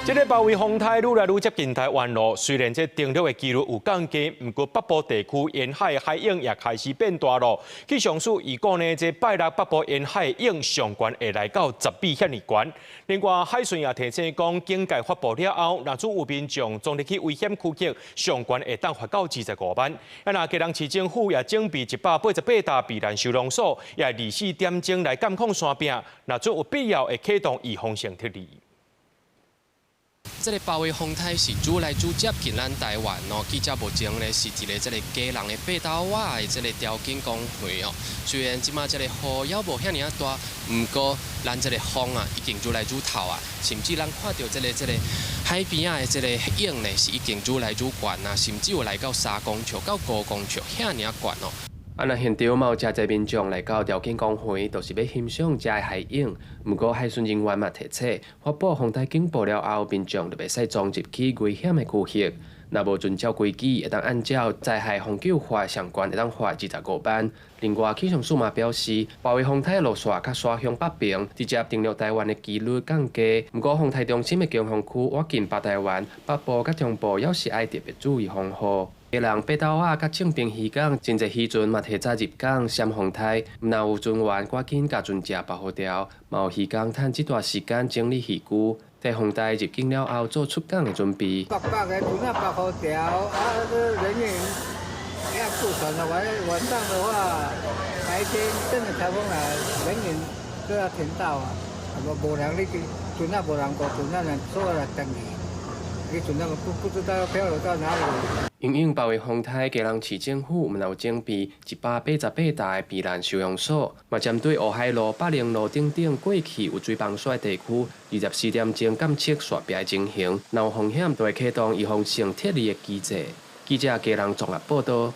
這个包圍風台愈來愈接近台灣囉，雖然這登陸的機率有降低，毋過北部地區沿海海湧也開始變大囉。氣象署預估呢，這拜六北部沿海湧上懸會來到10米遐爾懸。另外，海巡也提醒講，警戒發布了後，若準有民眾撞入去危險區域，上懸會當罰到25萬。啊，若基隆市政府也準備188台避難收容所，也24點鐘來監控山壁，若準有必要會啟動預防性撤離。這个包圍風台是愈來愈接近咱台灣哦。記者目前咧是佇咧這个基隆的八斗仔的這个潮境公園哦。雖然這馬這个雨猶無遐爾仔大，毋過咱這个風啊已經愈來愈透啊，甚至咱看著這个海邊仔的這个湧呢是已經愈來愈懸啊，甚至有來到3公尺到5公尺遐爾懸哦。啊！若現場嘛有誠濟民眾來到潮境公園，就是欲欣賞遮的海湧。毋過海巡人員嘛提醒，發布風台警報了後，民眾就袂使撞入去危險的區域。若無遵照規矩，會當按照災害防救法上懸會當罰25萬。另外，氣象署嘛表示，包圍風台路線較徙向北邊，直接登陸台灣的機率降低。毋過，風台中心的強風區倚近北台灣，北部佮中部猶是愛特別注意防護。基隆八斗仔佮正平漁港，真濟漁船嘛提早入港閃風台，毋但有船員趕緊共船隻包好牢，嘛有漁工趁這段時間整理漁具，佇風台入境了後做出港的準備。白白的船仔包好牢，啊，這人員要顧船的，晚上的話，白天真的颱風來，人員都要停到啊，無人你船仔無人顧，船仔人所有來等去。你船仔不知道要漂流到哪裡。因應包圍風台，基隆市政府嘛有準備188台避難收容所，嘛針對烏海路、北寧路等等過去有水崩紲的地區，24點鐘監測山壁的情形，若有風險，就會啟動預防性撤離的機制。記者基隆綜合報導。